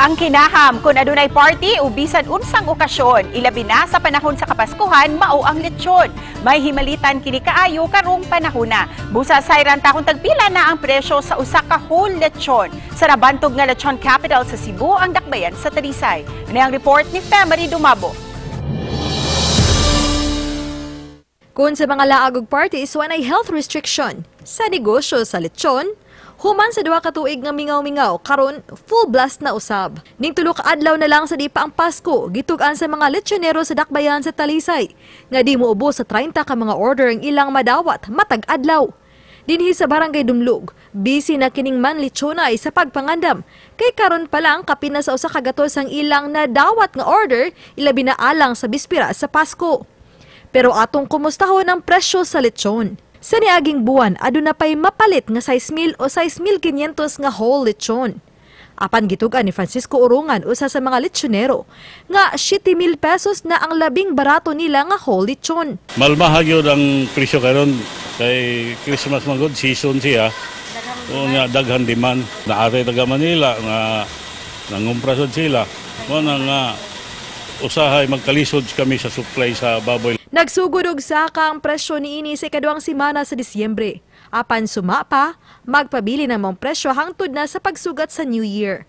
Ang kinaham kung adunay party o bisan unsang okasyon, ilabi na sa panahon sa Kapaskuhan, mao ang lechon. May himalitan kini kaayo karong panahona. Busa sayran ta kung tagpila na ang presyo sa usa ka whole lechon. Sa nabantog nga lechon capital sa Cebu, ang dakbayan sa Talisay. Ani ang report ni Femary Dumabo. Kung sa mga laag og parties walay health restriction sa negosyo sa lechon, human sa 2 ka tuig nga mingaw-mingaw, karon full blast na usab. Ning tulo ka adlaw na lang sa di pa ang Pasko, gitug-an sa mga lechonero sa dakbayan sa Talisay, nga di moubos sa 30 ka mga order ang ilang madawat matag adlaw. Dinhi sa Barangay Dumlog, busy na kining man lechonay sa pagpangandam. Kay karon pa lang kapin na sa 1 ka gatos ang ilang nadawat nga order, ilabi na alang sa bispira sa Pasko. Pero atong kumustahon ang presyo sa lechon. Sa niaging buwan, aduna pay mapalit nga 6,000 o 6,500 nga whole lechon. Apan gitug-an ni Francisco Urungan, usa sa mga lechonero, nga 7,000 pesos na ang labing barato nila nga whole lechon. Malmahal yun ang presyo karon kay Christmas man gud, season siya. O nga daghan demand. Naatay taga Manila nga nangumpra sad sila. Mo na nga usahay magkalisod kami sa supply sa baboy. Nagsugod og saka ang presyo niini sa ikaduhang semana sa Disyembre. Apan suma pa, magpabili ng mong presyo hangtod na sa pagsugat sa New Year.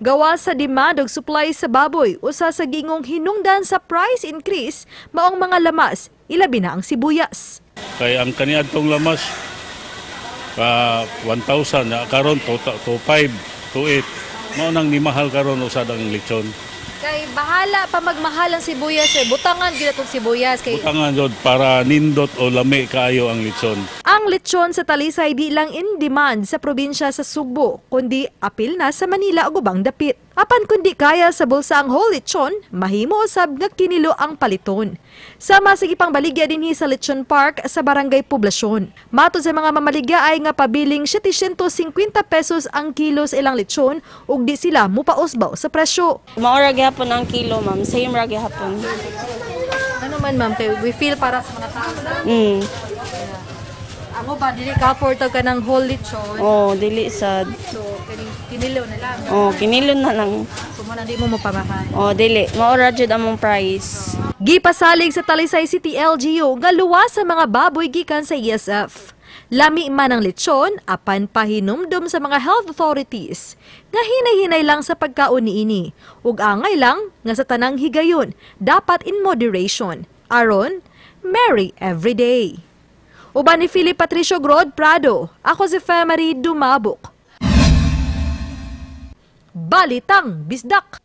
Gawa sa demand og supply sa baboy, usa sa gingong hinungdan sa price increase maong mga lamas, ilabi na ang sibuyas. Kay ang kaniadtong lamas ka 1,000 karon 2,5, 2,8. Mao nang nimahal karon usad ang lechon. Kay bahala pa magmahal ang sibuyas, eh. Butangan gyud atong sibuyas kay butangan gyud para nindot o lami kaayo ang lechon. Ang lechon sa Talisay di lang in demand sa probinsya sa Sugbo, kundi apil na sa Manila ug ubang dapit. Apan kundi kaya sa bulsa ang whole lechon, mahimo usab nga kinilo ang paliton. Sama sa gipang baligya dinhi sa Lechon Park sa Barangay Poblacion. Matod sa mga mamaligya ay nga pabiling 750 pesos ang kilo sa ilang lechon ug di sila mupausbaw sa presyo. Mao ra gihapon ang kilo, ma'am. Same ra gihapon. Ano man, ma'am, kay we feel para sa mga tao. Ako ba dili ka afford ka ng whole lechon? Oh, dili sad. So kining kinilo na lang. Oh, kinilo na lang. So mo na di mo mapamahal. Oh, dili. Mao ra jud among price. Gipasalig sa Talisay City LGU nga luwas sa mga baboy gikan sa ESF. Lami man ang lechon, apan pahinumdom sa mga health authorities nga hinay-hinay lang sa pagkaon niini. Ug angay lang nga sa tanang higayon, dapat in moderation. Aron, merry every day. Uban ni Philip Patricio Grod Prado, ako si Femary Dumabok. Balitang Bisdak.